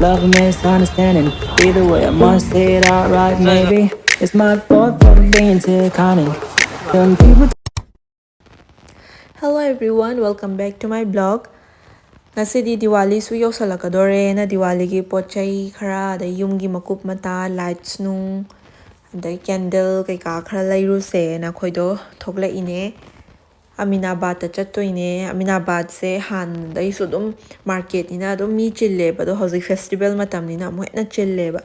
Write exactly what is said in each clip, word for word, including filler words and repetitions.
Love a misunderstanding. Either way, I must say it outright. Maybe it's my fault for being too cunning. When people Hello everyone, welcome back to my blog. ꯉꯁꯤꯗꯤ ꯗꯤꯋꯥꯂꯤꯁꯨ ꯌꯧꯁꯜꯂꯛꯀꯗꯣꯔꯦꯅ ꯗꯤꯋꯥꯂꯤꯒꯤ ꯄꯣꯠ ꯆꯩ ꯈꯔ, ꯑꯗꯩ ꯌꯨꯝꯒꯤ ꯃꯀꯨꯞ ꯃꯇꯥ, ꯂꯥꯏꯠꯁ ꯅꯨꯡ, ꯑꯗꯩ ꯀꯦꯟꯗꯜ ꯀꯩꯀꯥ ꯈꯔ ꯂꯩꯔꯨꯁꯦꯅ ꯑꯩꯈꯣꯏꯗꯣ ꯊꯣꯛꯂꯛꯏꯅꯦ꯫ ꯑꯃꯤꯅꯥꯕꯥꯗꯇ ꯆꯠꯇꯣꯏꯅꯦ꯫ ꯑꯃꯤꯅꯥꯕꯥꯗꯁꯦ ꯍꯥꯟꯅꯗꯩꯁꯨ ꯑꯗꯨꯝ ꯃꯥꯔꯀꯦꯠꯅꯤꯅ ꯑꯗꯨꯝ ꯃꯤ ꯆꯤꯜꯂꯦꯕ, ꯑꯗꯣ ꯍꯧꯖꯤꯛ ꯐꯦꯁꯇꯤꯚꯦꯜ ꯃꯇꯝꯅꯤꯅ ꯑꯃꯨꯛ ꯍꯦꯟꯅ ꯆꯤꯜꯂꯦꯕ꯫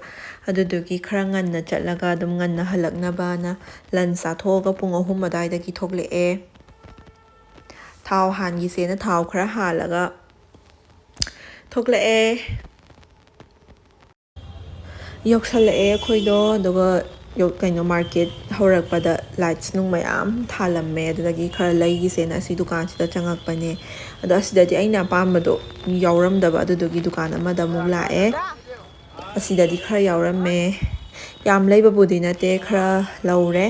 ꯑꯗꯨꯗꯨꯒꯤ ꯈꯔ ꯉꯟꯅ ꯆꯠꯂꯒ ꯑꯗꯨꯝ ꯉꯟꯅ ꯍꯜꯂꯛꯅꯕꯅ ꯂꯟꯁ ꯆꯥꯊꯣꯛꯑꯒ ꯄꯨꯡ ꯑꯍꯨꯝ ꯑꯗꯨꯋꯥꯏꯗꯒꯤ ꯊꯣꯛꯂꯛꯑꯦ꯫ ꯊꯥꯎ ꯍꯥꯟꯈꯤꯁꯦꯅ ꯊꯥꯎ ꯈꯔ ꯍꯥꯜꯂꯒ ꯊꯣꯛꯂꯛꯑꯦ꯫ ꯌꯧꯁꯜꯂꯛꯑꯦ ꯑꯩꯈꯣꯏꯗꯣ, ꯑꯗꯨꯒ ꯌꯧ-, ꯀꯩꯅꯣ, ꯃꯥꯔꯀꯦꯠ ꯍꯧꯔꯛꯄꯗ ꯂꯥꯏꯠꯁ ꯅꯨꯡ ꯃꯌꯥꯝ ꯊꯥꯜꯂꯝꯃꯦ, ꯑꯗꯨꯗꯒꯤ ꯈꯔ ꯂꯩꯈꯤꯁꯦꯅ ꯑꯁꯤ ꯗꯨꯀꯥꯟꯁꯤꯗ ꯆꯪꯉꯛꯄꯅꯦ꯫ ꯑꯗꯣ ꯑꯁꯤꯗꯗꯤ ꯑꯩꯅ ꯑꯄꯥꯝꯕꯗꯣ ꯌꯥꯎꯔꯝꯗꯕ, ꯑꯗꯨꯗꯨꯒꯤ ꯗꯨꯀꯥꯟ ꯑꯃꯗ ꯑꯃꯨꯛ ꯂꯥꯛꯑꯦ꯫ ꯑꯁꯤꯗꯗꯤ ꯈꯔ ꯌꯥꯎꯔꯝꯃꯦ꯫ ꯌꯥꯝ ꯂꯩꯕꯕꯨꯗꯤ ꯅꯠꯇꯦ, ꯈꯔ ꯂꯧꯔꯦ꯫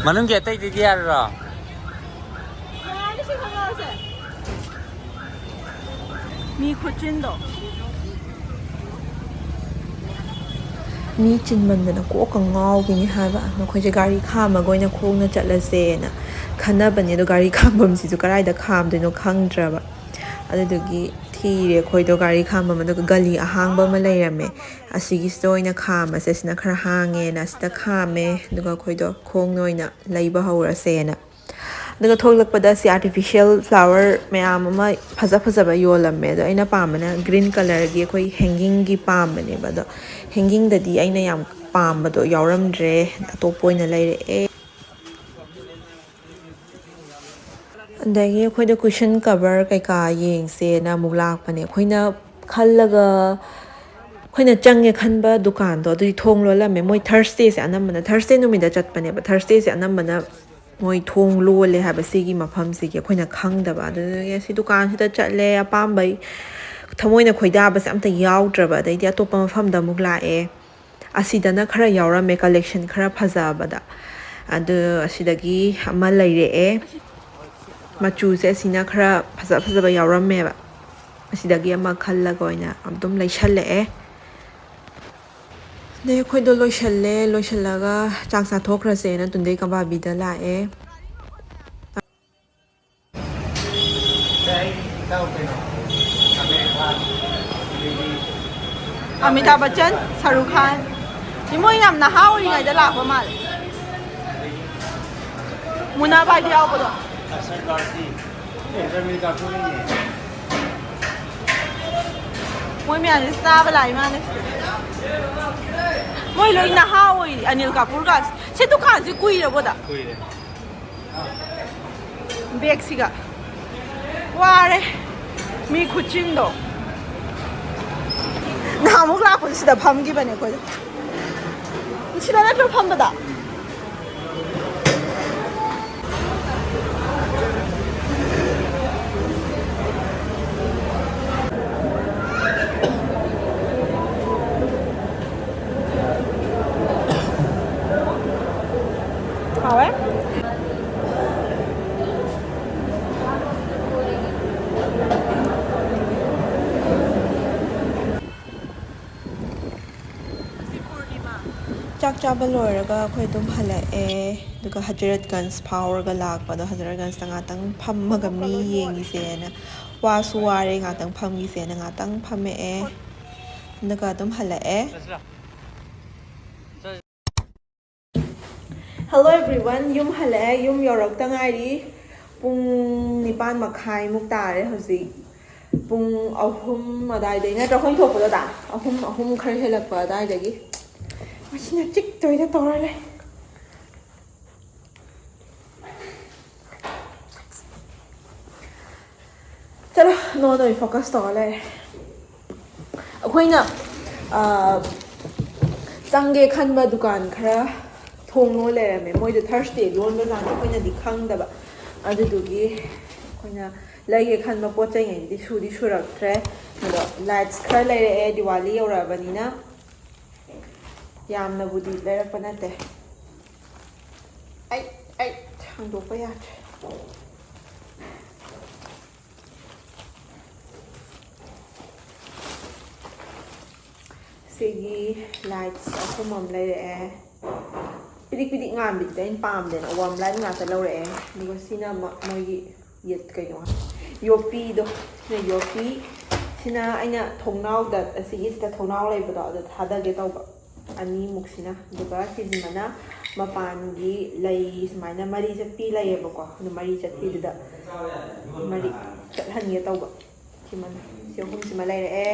ꯃꯅꯨꯡꯒꯤ ꯑꯇꯩꯗꯨꯗꯤ ꯌꯥꯔꯔꯣ? ꯃꯤ ꯈꯨꯆꯤꯟꯗꯣ꯫ ꯃꯤ ꯆꯤꯟꯃꯟꯗꯅ ꯀꯣꯛꯀ ꯉꯥꯎꯈꯤꯅꯤ ꯍꯥꯏꯕ꯫ ꯅꯈꯣꯏꯁꯦ ꯒꯥꯔꯤ ꯈꯥꯝꯃꯒ ꯑꯣꯏꯅ ꯈꯣꯡꯅ ꯆꯠꯂꯁꯦꯅ ꯈꯟꯅꯕꯅꯦ, ꯑꯗꯣ ꯒꯥꯔꯤ ꯈꯥꯝꯐꯝꯁꯤꯁꯨ ꯀꯗꯥꯏꯗ ꯈꯥꯝꯗꯣꯏꯅꯣ ꯈꯪꯗ꯭ꯔꯕ꯫ ꯑꯗꯨꯗꯨꯒꯤ ꯊꯤꯔꯦ ꯑꯩꯈꯣꯏꯗꯣ ꯒꯥꯔꯤ ꯈꯥꯝꯐꯝ, ꯑꯗꯨꯒ ꯒꯂꯤ ꯑꯍꯥꯡꯕ ꯑꯃ ꯂꯩꯔꯝꯃꯦ꯫ ꯑꯁꯤꯒꯤꯁꯤꯗ ꯑꯣꯏꯅ ꯈꯥꯝꯃꯁꯦ, ꯁꯤꯅ ꯈꯔ ꯍꯥꯡꯉꯦꯅ ꯑꯁꯤꯗ ꯈꯥꯝꯃꯦ꯫ ꯑꯗꯨꯒ ꯑꯩꯈꯣꯏꯗꯣ ꯈꯣꯡꯅ ꯑꯣꯏꯅ ꯂꯩꯕ ꯍꯧꯔꯁꯦꯅ꯫ ꯑꯗꯨꯒ ꯊꯣꯛꯂꯛꯄꯗ ꯁꯤ ꯑꯥꯔꯇꯤꯐꯤꯁꯦꯜ ꯐ꯭ꯂꯥꯋꯔ ꯃꯌꯥꯝ ꯑꯃ ꯐꯖ ꯐꯖꯕ ꯌꯣꯜꯂꯝꯃꯦ꯫ ꯑꯗꯣ ꯑꯩꯅ ꯄꯥꯝꯕꯅ ꯒ꯭ꯔꯤꯟ ꯀꯂꯔꯒꯤ ꯑꯩꯈꯣꯏ ꯍꯦꯡꯒꯤꯡꯒꯤ ꯄꯥꯝꯕꯅꯦꯕ꯫ ꯑꯗꯣ ꯍꯦꯡꯒꯤꯡꯗꯗꯤ ꯑꯩꯅ ꯌꯥꯝ ꯄꯥꯝꯕꯗꯣ ꯌꯥꯎꯔꯝꯗ꯭ꯔꯦ, ꯑꯇꯣꯞꯄ ꯑꯣꯏꯅ ꯂꯩꯔꯛꯑꯦ꯫ ꯑꯗꯒꯤ ꯑꯩꯈꯣꯏꯗ ꯀꯨꯁꯟ ꯀꯕꯔ ꯀꯩꯀꯥ ꯌꯦꯡꯁꯦꯅ ꯑꯃꯨꯛ ꯂꯥꯛꯄꯅꯦ꯫ ꯑꯩꯈꯣꯏꯅ ꯈꯜꯂꯒ ꯑꯩꯈꯣꯏꯅ ꯆꯪꯉꯦ ꯈꯟꯕ ꯗꯨꯀꯥꯟꯗꯣ ꯑꯗꯨꯗꯤ ꯊꯣꯡ ꯂꯣꯜꯂꯝꯃꯦ꯫ ꯃꯣꯏ ꯊꯔꯁꯗꯦꯁꯦ ꯑꯅꯝꯕꯅ, ꯊꯔꯁꯗꯦ ꯅꯨꯃꯤꯠꯇ ꯆꯠꯄꯅꯦꯕ, ꯊꯔꯁꯗꯦꯁꯦ ꯑꯅꯝꯕꯅ ꯃꯣꯏ ꯊꯣꯡ ꯂꯣꯜꯂꯦ ꯍꯥꯏꯕ ꯁꯤꯒꯤ ꯃꯐꯝꯁꯤꯒꯤ ꯑꯩꯈꯣꯏꯅ ꯈꯪꯗꯕ꯫ ꯑꯗꯨꯗꯒꯤ ꯑꯁꯤ ꯗꯨꯀꯥꯟꯁꯤꯗ ꯆꯠꯂꯦ, ꯑꯄꯥꯝꯕ ꯊꯃꯣꯏꯅ ꯈꯣꯏꯗꯥꯕꯁꯦ ꯑꯝꯇ ꯌꯥꯎꯗ꯭ꯔꯕ꯫ ꯑꯗꯩꯗꯤ ꯑꯇꯣꯞꯄ ꯃꯐꯝꯗ ꯑꯃꯨꯛ ꯂꯥꯛꯑꯦ꯫ ꯑꯁꯤꯗꯅ ꯈꯔ ꯌꯥꯎꯔꯝꯃꯦ ꯀꯂꯦꯛꯁꯟ ꯈꯔ ꯐꯖꯕꯗ꯫ ꯑꯗꯨ ꯑꯁꯤꯗꯒꯤ ꯑꯃ ꯂꯩꯔꯛꯑꯦ꯫ ꯃꯆꯨꯁꯦ ꯑꯁꯤꯅ ꯈꯔ ꯐꯖ ꯐꯖꯕ ꯌꯥꯎꯔꯝꯃꯦꯕ꯫ ꯑꯁꯤꯗꯒꯤ ꯑꯃ ꯈꯜꯂꯒ ꯑꯣꯏꯅ ꯑꯗꯨꯝ ꯂꯩꯁꯜꯂꯛꯑꯦ꯫ ꯑꯗꯩ ꯑꯩꯈꯣꯏꯗꯣ ꯂꯣꯏꯁꯜꯂꯦ꯫ ꯂꯣꯏꯁꯜꯂꯒ ꯆꯥꯛ ꯆꯥꯊꯣꯛꯈ꯭ꯔꯁꯦꯅ ꯇꯨꯟꯗꯩ ꯀꯕꯥꯕꯤꯗ ꯂꯥꯛꯑꯦ꯫ ꯑꯃꯤꯇꯥꯕ ꯕꯆꯟ, ꯁꯥꯔꯨꯈ ꯈꯥꯟ, ꯃꯣꯏ ꯌꯥꯝ ꯅꯍꯥ ꯑꯣꯏꯔꯤꯉꯩꯗ ꯂꯥꯛꯄ ꯃꯥꯜꯂꯦ꯫ ꯃꯨꯅꯥ ꯚꯥꯏꯗꯤ ꯌꯥꯎꯕꯗꯣ꯫ ꯃꯣꯏ ꯃꯌꯥꯝꯁꯦ ꯆꯥꯕ ꯂꯥꯛꯏ ꯃꯥꯅꯦ꯫ ꯃꯣꯏ ꯂꯣꯏ ꯅꯍꯥ ꯑꯣꯏꯔꯤ꯫ ꯑꯅꯤꯜ ꯀꯥꯄꯨꯔꯒ ꯁꯤ ꯗꯨꯀꯥꯟꯁꯤ ꯀꯨꯏꯔꯕꯣꯗ? ꯀꯨꯏꯔꯦ꯫ ꯕꯦꯒꯁꯤꯒ꯫ ꯋꯥꯔꯦ꯫ ꯃꯤ ꯈꯨꯆꯤꯟꯗꯣ꯫ ꯅꯍꯥꯟꯃꯨꯛ ꯂꯥꯛꯄꯗ ꯁꯤꯗ ꯐꯝꯈꯤꯕꯅꯦ ꯑꯩꯈꯣꯏꯗꯣ꯫ ꯁꯤꯗ ꯅꯠꯇ꯭ꯔꯣ ꯐꯝꯕꯗ? ꯍꯥꯎꯋꯦ꯫ ꯆꯥꯛ ꯆꯥꯕ ꯂꯣꯏꯔꯒ ꯑꯩꯈꯣꯏ ꯑꯗꯨꯝ ꯍꯜꯂꯛꯑꯦ꯫ ꯑꯗꯨꯒ ꯍꯖꯔꯠꯒꯟꯖ ꯐꯥꯎꯔꯒ ꯂꯥꯛꯄꯗꯣ, ꯍꯖꯔꯠꯒꯟꯖꯇ ꯉꯥꯛꯇꯪ ꯐꯝꯃꯒ ꯃꯤ ꯌꯦꯡꯈꯤꯁꯦꯅ, ꯋꯥꯁꯨ ꯋꯥꯔꯦ, ꯉꯥꯛꯇꯪ ꯐꯝꯈꯤꯁꯦꯅ ꯉꯥꯛꯇꯪ ꯐꯝꯃꯛꯑꯦ꯫ ꯑꯗꯨꯒ ꯑꯗꯨꯝ ꯍꯜꯂꯛꯑꯦ꯫ Hello everyone, ꯌꯨꯝ ꯍꯜꯂꯛꯑꯦ꯫ ꯌꯨꯝ ꯌꯧꯔꯛꯇ ꯉꯥꯏꯔꯤ꯫ ꯄꯨꯡ ꯅꯤꯄꯥꯟ ꯃꯈꯥꯏꯃꯨꯛ ꯇꯥꯔꯦ ꯍꯧꯖꯤꯛ꯫ ꯄꯨꯡ ꯑꯍꯨꯝ ꯑꯗꯥꯏꯗꯩ ꯅꯠꯇ꯭ꯔꯥ ꯑꯩꯈꯣꯏꯅ ꯊꯣꯛꯄꯗꯣ, ꯗꯥ? ꯑꯍꯨꯝ, ꯑꯍꯨꯝ ꯈꯔ ꯍꯦꯜꯂꯛꯄ ꯑꯗꯥꯏꯗꯒꯤ꯫ ꯃꯁꯤꯅ ꯆꯤꯛꯇꯣꯏꯗ ꯇꯧꯔ ꯂꯩ꯫ ꯆꯠꯂꯣ, ꯅꯉꯣꯟꯗ ꯑꯣꯏꯅ ꯐꯣꯀꯁ ꯇꯧꯔ ꯂꯩꯔꯦ꯫ ꯑꯩꯈꯣꯏꯅ ꯑꯥ, ꯆꯪꯒꯦ ꯈꯟꯕ ꯗꯨꯀꯥꯟ ꯈꯔ ꯊꯣꯡ ꯂꯣꯟ ꯂꯩꯔꯝꯃꯦ꯫ ꯃꯣꯏꯗꯣ ꯊꯔꯁꯗꯦ ꯂꯣꯟꯕꯖꯥꯠꯅꯤ, ꯑꯩꯈꯣꯏꯅꯗꯤ ꯈꯪꯗꯕ꯫ ꯑꯗꯨꯗꯨꯒꯤ ꯑꯩꯈꯣꯏꯅ ꯂꯩꯒꯦ ꯈꯟꯕ ꯄꯣꯠ ꯆꯩꯉꯩꯗꯤ ꯁꯨꯗꯤ ꯁꯨꯔꯛꯇ꯭ꯔꯦ꯫ ꯑꯗꯣ ꯂꯥꯏꯠꯁ ꯈꯔ ꯂꯩꯔꯛꯑꯦ, ꯗꯤꯋꯥꯂꯤ ꯌꯧꯔꯛꯑꯕꯅꯤꯅ꯫ ꯌꯥꯝꯅꯕꯨꯗꯤ ꯂꯩꯔꯛꯄ ꯅꯠꯇꯦ꯫ ꯑꯩ ꯑꯩ ꯍꯥꯡꯗꯣꯛꯄ ꯌꯥꯗ꯭ꯔꯦ꯫ ꯁꯤꯒꯤ ꯂꯥꯏꯠꯁ ꯑꯍꯨꯝ ꯑꯃ ꯂꯩꯔꯛꯑꯦ꯫ ꯄꯤꯗꯤꯛ ꯄꯤꯗꯤꯛ ꯉꯥꯟꯕꯤꯗꯨꯗꯤ ꯑꯩꯅ ꯄꯥꯝꯗꯦꯅ ꯋꯥꯔꯝ ꯂꯥꯏꯠ ꯉꯥꯛꯇ ꯂꯧꯔꯛꯑꯦ꯫ ꯑꯗꯨꯒ ꯁꯤꯅ ꯑꯃ ꯃꯣꯏꯒꯤ ꯌꯦꯠ ꯀꯩꯅꯣ, ꯌꯣꯠꯄꯤꯗꯣ꯫ ꯁꯤꯅ ꯌꯣꯠꯄꯤ꯫ ꯁꯤꯅ ꯑꯩꯅ ꯊꯣꯡꯅꯥꯎꯗ, ꯑꯁꯤꯒꯤ ꯁꯤꯗ ꯊꯣꯡꯅꯥꯎ ꯂꯩꯕꯗꯣ, ꯑꯗꯨ ꯊꯥꯗꯒꯦ ꯇꯧꯕ꯫ ꯑꯅꯤꯃꯨꯛꯁꯤꯅ꯫ ꯑꯗꯨꯒ ꯁꯤꯁꯤꯃꯅ ꯃꯄꯥꯟꯒꯤ ꯂꯩ, ꯁꯨꯃꯥꯏꯅ ꯃꯔꯤ ꯆꯠꯄꯤ ꯂꯩꯌꯦꯕꯀꯣ꯫ ꯑꯗꯨ ꯃꯔꯤ ꯆꯠꯄꯤꯗꯨꯗ ꯃꯔꯤ ꯆꯠꯍꯟꯒꯦ ꯇꯧꯕ꯫ ꯁꯤꯃꯅ, ꯁꯤ ꯑꯍꯨꯝꯁꯤꯃ ꯂꯩꯔꯛꯑꯦ꯫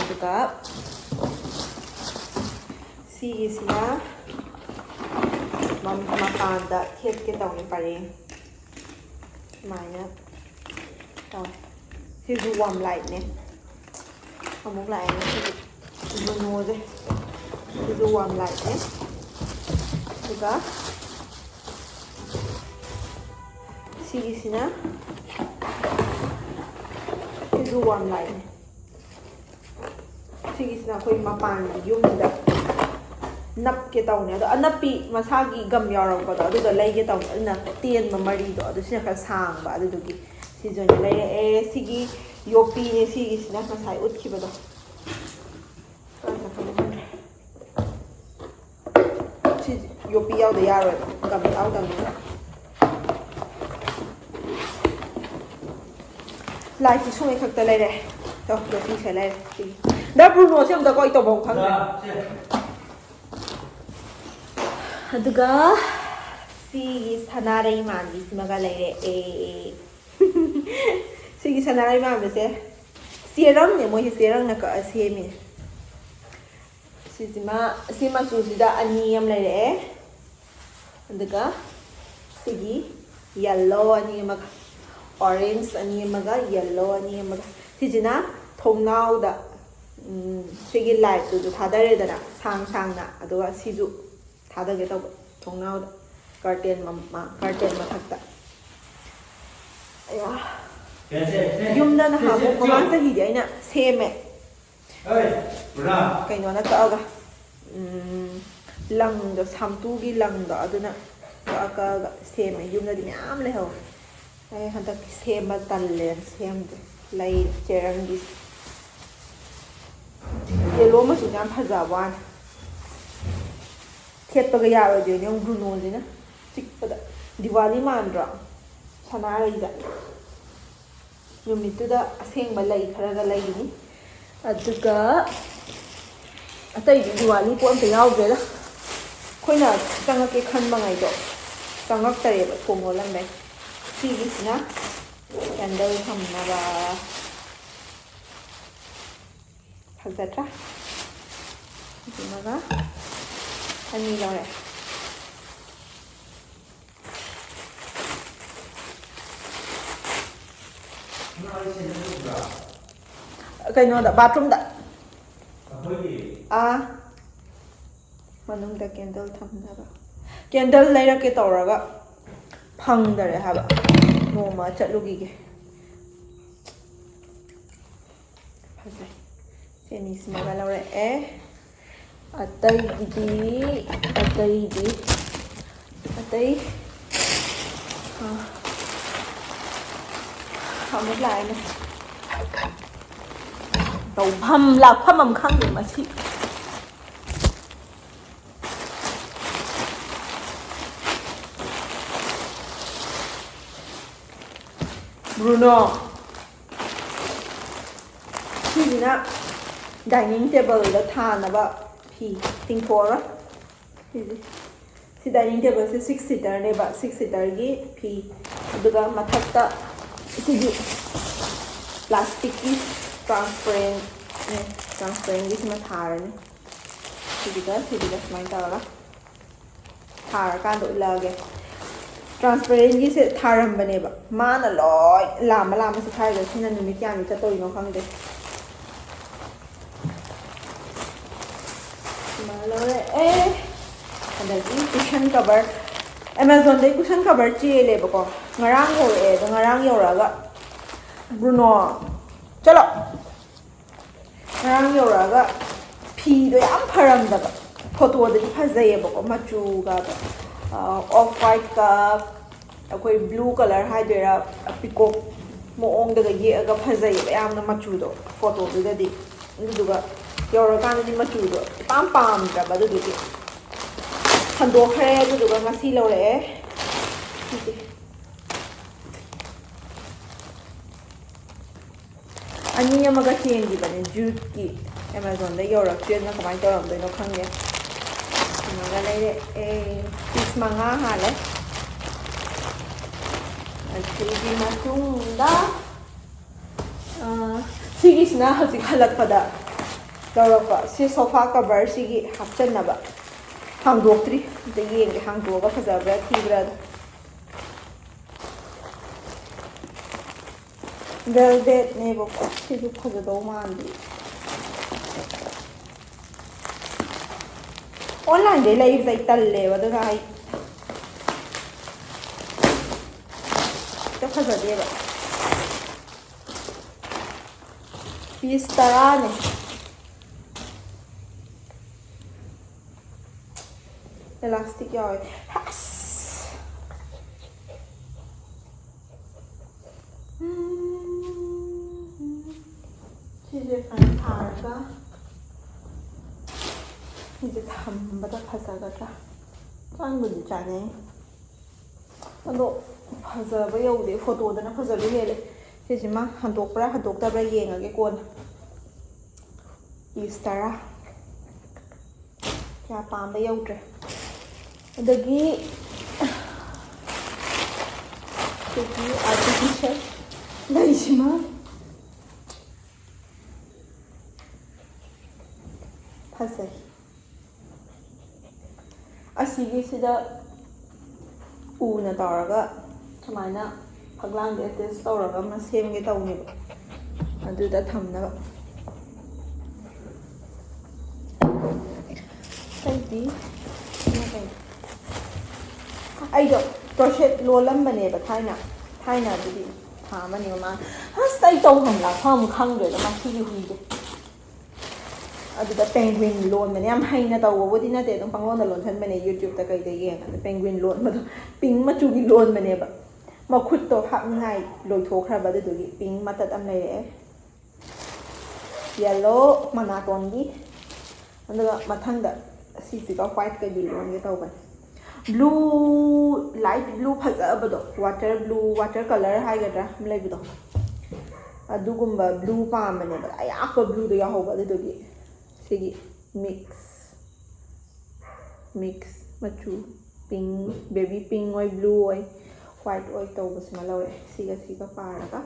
ꯑꯗꯨꯒ ꯁꯤꯒꯤꯁꯤꯅ ꯃ-, ꯃꯄꯥꯟꯗ ꯊꯦꯠꯀꯦ ꯇꯧꯅꯤ ꯄꯔꯦꯡ꯫ ꯁꯨꯃꯥꯏꯅ ꯇꯧꯋꯦ꯫ ꯁꯤꯁꯨ ꯋꯥꯔꯝ ꯂꯥꯏꯠꯅꯦ꯫ ꯑꯃꯨꯛ ꯂꯥꯛꯑꯦ ꯉꯁꯤꯗꯤ ꯕ꯭ꯔꯨꯅꯣꯁꯦ꯫ ꯁꯤꯁꯨ ꯋꯥꯔꯝ ꯂꯥꯏꯠꯅꯦ꯫ ꯑꯗꯨꯒ ꯁꯤꯒꯤꯁꯤꯅ, ꯁꯤꯁꯨ ꯋꯥꯔꯝ ꯂꯥꯏꯠꯅꯦ꯫ ꯁꯤꯒꯤꯁꯤꯅ ꯑꯩꯈꯣꯏ ꯃꯄꯥꯟꯒꯤ ꯌꯨꯝꯁꯤꯗ ꯅꯞꯀꯦ ꯇꯧꯅꯦ꯫ ꯑꯗꯣ ꯑꯅꯞꯄꯤ ꯃꯁꯥꯒꯤ ꯒꯝ ꯌꯥꯎꯔꯛꯄꯗꯣ ꯑꯗꯨꯗꯣ ꯂꯩꯒꯦ ꯇꯧꯅꯦ꯫ ꯑꯗꯨꯅ ꯇꯦꯟꯕ ꯃꯔꯤꯗꯣ, ꯑꯗꯨ ꯁꯤꯅ ꯈꯔ ꯁꯥꯡꯕ, ꯑꯗꯨꯗꯨꯒꯤ ꯁꯤꯁꯨ ꯑꯣꯏꯅ ꯂꯩꯔꯛꯑꯦ꯫ ꯁꯤꯒꯤ ꯌꯣꯄꯤꯅꯦ, ꯁꯤꯒꯤꯁꯤꯅ ꯉꯁꯥꯏ ꯎꯠꯈꯤꯕꯗꯣ꯫ ꯀꯥꯏ ꯆꯠꯈ꯭ꯔꯕꯅꯣ ꯈꯪꯗ꯭ꯔꯦ꯫ ꯁꯤ ꯌꯣꯄꯤ ꯌꯥꯎꯗ ꯌꯥꯔꯣꯏꯕ, ꯒꯝ ꯌꯥꯎꯗꯕꯅꯤꯅ꯫ ꯂꯥꯏꯠꯁꯤ ꯁꯨꯡꯉꯩ ꯈꯛꯇ ꯂꯩꯔꯦ꯫ ꯇꯣ, ꯌꯣꯄꯤꯁꯦ ꯂꯩꯔꯦ꯫ ꯁꯤꯒꯤ ꯗ ꯕ꯭ꯔꯨꯅꯣꯁꯦ ꯑꯝꯇꯀꯣ ꯑꯩ ꯇꯧꯐꯝ ꯈꯪꯗ꯭ꯔꯦ꯫ ꯑꯗꯨꯒ ꯁꯤꯒꯤ ꯁꯅꯥꯔꯩ ꯃꯥꯟꯕꯤꯁꯤꯃꯒ ꯂꯩꯔꯦ꯫ ꯑꯦ, ꯁꯤꯒꯤ ꯁꯅꯥꯔꯩ ꯃꯥꯟꯕꯁꯦ ꯆꯦꯔꯪꯅꯦ, ꯃꯣꯏꯁꯦ ꯆꯦꯔꯪꯅ ꯀꯛꯑ ꯁꯦꯝꯃꯤꯅꯦ꯫ ꯁꯤꯁꯤꯃ, ꯁꯤ ꯃꯆꯨꯁꯤꯗ ꯑꯅꯤ ꯑꯃ ꯂꯩꯔꯛꯑꯦ꯫ ꯑꯗꯨꯒ ꯁꯤꯒꯤ ꯌꯦꯜꯂꯣ ꯑꯅꯤ ꯑꯃꯒ, ꯑꯣꯔꯦꯟꯖ ꯑꯅꯤ ꯑꯃꯒ, ꯌꯦꯜꯂꯣ ꯑꯅꯤ ꯑꯃꯒ꯫ ꯁꯤꯁꯤꯅ ꯊꯣꯡꯅꯥꯎꯗ ꯎꯝ, ꯁꯤꯒꯤ ꯂꯥꯏꯠꯇꯨꯁꯨ ꯊꯥꯗꯔꯦꯗꯅ, ꯁꯥꯡ ꯁꯥꯡꯅ, ꯑꯗꯨꯒ ꯁꯤꯁꯨ ꯊꯥꯗꯒꯦ ꯇꯧꯕ ꯊꯣꯡꯅꯥꯎꯗ, ꯀꯥꯔꯇꯦꯟ ꯃ-, ꯃ-, ꯀꯥꯔꯇꯦꯟ ꯃꯊꯛꯇ꯫ ꯑꯌꯥ꯫ ꯌꯨꯝꯗ ꯅꯍꯥꯟꯃꯨꯛ ꯃꯃꯥꯡ ꯆꯍꯤꯗꯤ ꯑꯩꯅ ꯁꯦꯝꯃꯦ꯫ ꯀꯩꯅꯣꯅ ꯀꯛꯑꯒ, ꯎꯝ, ꯂꯪꯗꯣ, ꯁꯥꯝꯇꯨꯒꯤ ꯂꯪꯗꯣ, ꯑꯗꯨꯅ ꯀꯛꯑ ꯀꯛꯑꯒ ꯁꯦꯝꯃꯦ꯫ ꯌꯨꯝꯗꯗꯤ ꯃꯌꯥꯝ ꯂꯩꯍꯧꯋꯦ꯫ ꯑꯩ ꯍꯟꯗꯛꯇꯤ ꯁꯦꯝꯕ ꯇꯜꯂꯦꯅ ꯁꯦꯝꯗ꯭ꯔꯦ꯫ ꯂꯩ ꯆꯦꯔꯪꯒꯤ ꯌꯦꯂꯣ ꯃꯆꯨꯁꯦ ꯌꯥꯝ ꯐꯖꯕ ꯋꯥꯅꯤ꯫ ꯊꯦꯠꯄꯒ ꯌꯥꯔꯣꯏꯗꯣꯏꯅꯦ ꯌꯦꯡꯉꯨ, ꯕ꯭ꯔꯨꯅꯣꯁꯤꯅ ꯆꯤꯛꯄꯗ꯫ ꯗꯤꯋꯥꯂꯤ ꯃꯥꯟꯗ꯭ꯔꯣ? ꯁꯅꯥꯔꯩꯗ꯫ ꯅꯨꯃꯤꯠꯇꯨꯗ ꯑꯁꯦꯡꯕ ꯂꯩ ꯈꯔꯒ ꯂꯩꯒꯅꯤ꯫ ꯑꯗꯨꯒ ꯑꯇꯩꯗꯤ ꯗꯤꯋꯥꯂꯤ ꯄꯣꯠ ꯑꯝꯇ ꯌꯥꯎꯗ꯭ꯔꯦꯗ꯫ ꯑꯩꯈꯣꯏꯅ ꯆꯪꯉꯛꯀꯦ ꯈꯟꯕꯉꯩꯗꯣ ꯆꯪꯉꯛꯇꯔꯦꯕ, ꯊꯣꯡ ꯂꯣꯜꯂꯝꯃꯦ꯫ ꯁꯤꯒꯤꯁꯤꯅ ꯀꯦꯟꯗꯜ ꯊꯝꯅꯕ꯫ ꯐꯖꯗ꯭ꯔꯥ? ꯑꯗꯨꯃꯒ ꯑꯅꯤ ꯂꯧꯔꯦ꯫ ꯀꯩꯅꯣꯗ, ꯕꯥꯊꯔꯨꯝꯗ꯫ ꯑꯥ, ꯃꯅꯨꯡꯗ ꯀꯦꯟꯗꯜ ꯊꯝꯅꯕ꯫ ꯀꯦꯟꯗꯜ ꯂꯩꯔꯛꯀꯦ ꯇꯧꯔꯒ ꯐꯪꯗꯔꯦ ꯍꯥꯏꯕ꯫ ꯅꯣꯡꯃ ꯆꯠꯂꯨꯈꯤꯒꯦ꯫ ꯐꯖꯩ꯫ ꯁꯤ ꯑꯅꯤꯁꯤꯃꯒ ꯂꯧꯔꯛꯑꯦ꯫ ꯑꯇꯩꯗꯤ, ꯑꯇꯩꯗꯤ, ꯑꯇꯩ, ꯑ, ꯑꯃꯨꯛ ꯂꯥꯛꯑꯦꯅꯦ꯫ ꯇꯧꯐꯝ ꯂꯥꯛꯐꯝ ꯑꯃ ꯈꯪꯗꯦ ꯃꯁꯤ꯫ ꯕ꯭ꯔꯨꯅꯣ꯫ ꯁꯤꯁꯤꯅ dining tableꯗ ꯊꯥꯅꯕ ꯐꯤ, ꯇꯤꯡꯊꯣꯛꯑꯔꯣꯏ꯫ ꯁꯤꯁꯦ, ꯁꯤ dining tableꯁꯦ six seaterꯅꯦꯕ, six seaterꯒꯤ ꯐꯤ꯫ ꯑꯗꯨꯒ ꯃꯊꯛꯇ ꯁꯤꯒꯤ plasticꯀꯤ transparentꯅꯦ, transparentꯒꯤꯁꯤꯃ ꯊꯥꯔꯅꯤ꯫ ꯁꯤꯒꯤꯗ, ꯁꯤꯒꯤꯗ ꯁꯨꯃꯥꯏꯅ ꯇꯧꯔꯒ ꯊꯥꯔꯀꯥꯟꯗ ꯎꯠꯂꯛꯑꯒꯦ꯫ Transparentꯒꯤꯁꯦ ꯊꯥꯔꯝꯕꯅꯦꯕ, ꯃꯥꯅ ꯂꯣꯏ ꯂꯥꯝꯃ ꯂꯥꯝꯃ ꯆꯤꯛꯈꯥꯏꯈ꯭ꯔꯦ꯫ ꯁꯤꯅ ꯅꯨꯃꯤꯠ ꯀꯌꯥꯅꯤ ꯆꯠꯇꯣꯏꯅꯣ ꯈꯪꯗꯦ꯫ ꯑꯦ, ꯑꯗꯒꯤ cushion cover, Amazonꯗꯩ cushion cover ꯆꯦꯜꯂꯦꯕꯀꯣ꯫ ꯉꯔꯥꯡ ꯌꯧꯔꯛꯑꯦ꯫ ꯑꯗꯣ ꯉꯔꯥꯡ ꯌꯧꯔꯛꯑꯒ, ꯕ꯭ꯔꯨꯅꯣ, ꯆꯠꯂꯣ꯫ ꯉꯔꯥꯡ ꯌꯧꯔꯛꯑꯒ ꯐꯤꯗꯣ ꯌꯥꯝ ꯐꯔꯝꯗꯕ꯫ ꯐꯣꯇꯣꯗꯗꯤ ꯐꯖꯩꯌꯦꯕꯀꯣ, ꯃꯆꯨꯒꯗꯣ, ꯑ, off whiteꯀ ꯑꯩꯈꯣꯏ blue colour ꯍꯥꯏꯗꯣꯏꯔꯥ, peacock ꯃꯑꯣꯡꯗꯒ ꯌꯦꯛꯑꯒ ꯐꯖꯩꯌꯦꯕ ꯌꯥꯝꯅ ꯃꯆꯨꯗꯣ ꯐꯣꯇꯣꯗꯨꯗꯗꯤ꯫ ꯑꯗꯨꯗꯨꯒ ꯌꯧꯔꯀꯥꯟꯗꯗꯤ ꯃꯆꯨꯗꯣ ꯏꯄꯥꯝ ꯄꯥꯝꯗ꯭ꯔꯕ꯫ ꯑꯗꯨꯗꯨꯒꯤ ꯍꯟꯗꯣꯛꯈ꯭ꯔꯦ꯫ ꯑꯗꯨꯗꯨꯒ ꯉꯁꯤ ꯂꯧꯔꯛꯑꯦ꯫ ꯁꯤꯁꯦ꯫ ꯑꯅꯤ ꯑꯃꯒ ꯆꯦꯟꯈꯤꯕꯅꯦ, juteꯀꯤ꯫ Amazonꯗ ꯌꯧꯔꯛꯇ꯭ꯔꯦ꯫ ꯑꯗꯨꯅ ꯀꯃꯥꯏꯅ ꯇꯧꯔꯝꯗꯣꯏꯅꯣ ꯈꯪꯗꯦ꯫ ꯁꯤꯃꯒ ꯂꯩꯔꯛꯑꯦ꯫ Piece ꯃꯉꯥ ꯍꯥꯜꯂꯦ꯫ ꯑꯗꯨꯒꯤ ꯃꯇꯨꯡꯗ, ꯑ, ꯁꯤꯒꯤꯁꯤꯅ ꯍꯧꯖꯤꯛ ꯍꯜꯂꯛꯄꯗ ꯂꯧꯔꯛꯄ꯫ ꯁꯤ sofa coverꯁꯤꯒꯤ ꯍꯥꯞꯆꯟꯅꯕ꯫ ꯍꯥꯡꯗꯣꯛꯇ꯭ꯔꯤ꯫ ꯑꯝꯇ ꯌꯦꯡꯒꯦ, ꯍꯥꯡꯗꯣꯛꯑꯒ ꯐꯖꯕ꯭ꯔꯥ ꯊꯤꯕ꯭ꯔꯥ꯫ Velvetꯅꯦꯕꯀꯣ꯫ ꯁꯤꯁꯨ ꯐꯖꯗꯧ ꯃꯥꯟꯗꯦ꯫ Onlineꯗꯩ ꯂꯩꯕꯁꯦ ꯑꯩ ꯇꯜꯂꯦꯕ꯫ ꯑꯗꯨꯅ ꯑꯩ ꯍꯦꯛꯇ ꯐꯖꯗꯦꯕ꯫ Piece ꯇꯔꯥꯅꯦ꯫ Elastic ꯌꯥꯎꯋꯦ꯫ ꯑꯁ! ꯎꯝ, ꯁꯤꯁꯦ ꯁꯨꯃꯥꯏꯅ ꯊꯥꯔꯒ ꯁꯤꯁꯦ ꯊꯝꯕꯗ ꯐꯖꯒꯗ꯭ꯔꯥ? ꯆꯥꯟꯕꯨꯗꯤ ꯆꯥꯅꯩ꯫ ꯑꯗꯣ ꯐꯖꯕ ꯌꯧꯗꯦ, ꯐꯣꯇꯣꯗꯅ ꯐꯖꯕ ꯍꯦꯜꯂꯦ꯫ ꯁꯤꯁꯤꯃ ꯍꯟꯗꯣꯛꯄ꯭ꯔꯥ ꯍꯟꯗꯣꯛꯇꯕ꯭ꯔꯥ ꯌꯦꯡꯉꯒꯦ ꯀꯣꯟꯅ꯫ Piece ꯇꯔꯥ꯫ ꯀꯌꯥ ꯄꯥꯝꯕ ꯌꯧꯗ꯭ꯔꯦ꯫ ꯑꯗꯒꯤ ꯁꯤꯒꯤ artificial ꯂꯩꯁꯤꯃ ꯐꯖꯩ꯫ ꯑꯁꯤꯒꯤꯁꯤꯗ ꯎꯅ ꯇꯧꯔꯒ ꯁꯨꯃꯥꯏꯅ ꯐꯛꯂꯥꯡꯗ attach ꯇꯧꯔꯒ ꯑꯃ ꯁꯦꯝꯒꯦ ꯇꯧꯅꯦꯕ, ꯑꯗꯨꯗ ꯊꯝꯅꯕ꯫ ꯑꯇꯩꯗꯤ ꯁꯤꯅ ꯀꯩꯅꯣ? ꯑꯩꯗꯣ ꯀ꯭ꯔꯣꯁꯦꯠ ꯂꯣꯜꯂꯝꯕꯅꯦꯕ ꯊꯥꯏꯅ꯫ ꯊꯥꯏꯅ ꯑꯗꯨꯗꯤ ꯊꯥ ꯑꯃꯅꯤ ꯃꯃꯥꯡ꯫ ꯑꯁ, ꯑꯩ ꯇꯧꯐꯝ ꯂꯥꯛꯐꯝ ꯑꯃ ꯈꯪꯗ꯭ꯔꯦꯗ ꯃꯁꯤꯒꯤ ꯍꯨꯏꯁꯦ꯫ ꯑꯗꯨꯗ ꯄꯦꯡꯒ꯭ꯋꯤꯟ ꯂꯣꯟꯕꯅꯦ꯫ ꯌꯥꯝ ꯍꯩꯅ ꯇꯧꯕꯕꯨꯗꯤ ꯅꯠꯇꯦ, ꯑꯗꯨꯝ ꯄꯪꯂꯣꯟꯗ ꯂꯣꯟꯁꯟꯕꯅꯦ YouTube-ꯇ ꯀꯩꯗ ꯌꯦꯡꯉꯒ꯫ ꯄꯦꯡꯒ꯭ꯋꯤꯟ ꯂꯣꯟꯕꯗꯣ, ꯄꯤꯡ ꯃꯆꯨꯒꯤ ꯂꯣꯟꯕꯅꯦꯕ꯫ ꯃꯈꯨꯠꯇꯣ ꯍꯥꯞꯅꯤꯡꯉꯥꯏ ꯂꯣꯏꯊꯣꯛꯈ꯭ꯔꯕ, ꯑꯗꯨꯗꯨꯒꯤ ꯄꯤꯡ ꯃꯇꯠ ꯑꯃ ꯂꯩꯔꯛꯑꯦ꯫ ꯌꯦꯜꯂꯣ ꯃꯅꯥꯇꯣꯟꯒꯤ꯫ ꯑꯗꯨꯒ ꯃꯊꯪꯗ ꯑꯁꯤꯁꯤꯒ ꯋꯥꯏꯠꯀꯒꯤ ꯂꯣꯟꯒꯦ ꯇꯧꯕꯅꯦ꯫ ꯕ꯭ꯂꯨ, ꯂꯥꯏꯠ ꯕ꯭ꯂꯨ ꯐꯖꯕꯗꯣ, ꯋꯥꯇꯔ ꯕ꯭ꯂꯨ, ꯋꯥꯇꯔ ꯀꯂꯔ ꯍꯥꯏꯒꯗ꯭ꯔꯥ ꯑꯃ ꯂꯩꯕꯗꯣ, ꯑꯗꯨꯒꯨꯝꯕ ꯕ꯭ꯂꯨ ꯄꯥꯝꯕꯅꯦꯕ, ꯑꯌꯥꯛꯄ ꯕ꯭ꯂꯨꯗꯣ ꯌꯥꯎꯍꯧꯕ, ꯑꯗꯨꯗꯨꯒꯤ ꯁꯤꯒꯤ ꯃꯤꯛꯁ, ꯃꯤꯛꯁ ꯃꯆꯨ, ꯄꯤꯡ, ꯕꯦꯕꯤ ꯄꯤꯡ ꯑꯣꯏ, ꯕ꯭ꯂꯨ ꯑꯣꯏ, ꯋꯥꯏꯠ ꯑꯣꯏ ꯇꯧꯕꯁꯤꯃ ꯂꯧꯔꯛꯑꯦ꯫ ꯁꯤꯒ ꯁꯤꯒ ꯄꯥꯔꯒ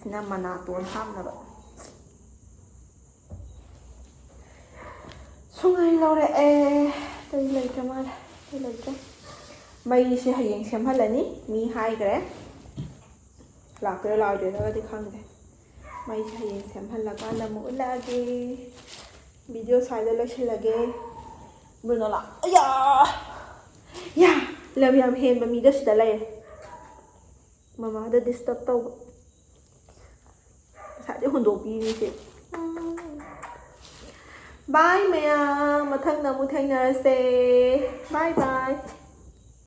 ꯁꯤꯅ ꯃꯅꯥꯇꯣꯟ ꯍꯥꯞꯅꯕ꯫ ꯁꯨꯡꯉꯥꯏ ꯂꯧꯔꯛꯑꯦ꯫ ꯑꯇꯩ ꯂꯩꯇ꯭ꯔ ꯃꯥꯜꯂꯦ꯫ ꯑꯇꯩ ꯂꯩꯇ꯭ꯔꯦ꯫ ꯃꯩꯁꯦ ꯍꯌꯦꯡ ꯁꯦꯝꯍꯜꯂꯅꯤ꯫ ꯃꯤ ꯍꯥꯏꯈ꯭ꯔꯦ꯫ ꯂꯥꯛꯇꯣꯏꯔꯥ ꯂꯥꯛꯑꯣꯏꯗꯣꯏꯔꯒꯗꯤ ꯈꯪꯗꯦ꯫ ꯃꯩꯁꯦ ꯍꯌꯦꯡ ꯁꯦꯝꯍꯜꯂꯀꯥꯟꯗ ꯑꯃꯨꯛ ꯎꯠꯂꯛꯑꯒꯦ꯫ ꯚꯤꯗꯤꯑꯣ ꯁ꯭ꯋꯥꯏꯗ ꯂꯣꯏꯁꯤꯜꯂꯒꯦ꯫ ꯕ꯭ꯔꯨꯅꯣ ꯂꯥꯛ-, ꯑꯌꯥ! ꯌꯥ! ꯂꯝ ꯌꯥꯝ ꯍꯦꯟꯕ ꯃꯤꯗꯣ ꯁꯤꯗ ꯂꯩꯔꯦ꯫ ꯃꯃꯥꯗ ꯗꯤꯁꯇꯔꯕ ꯇꯧꯕ꯫ ꯉꯁꯥꯏꯗꯩ ꯍꯨꯟꯗꯣꯛꯄꯤꯔꯤꯁꯦ꯫ ꯕꯥꯏ ꯃꯌꯥꯝ, ꯃꯊꯪꯗ ꯑꯃꯨꯛ ꯊꯦꯡꯅꯔꯁꯦ꯫ ꯕꯥꯏ ꯕꯥꯏ꯫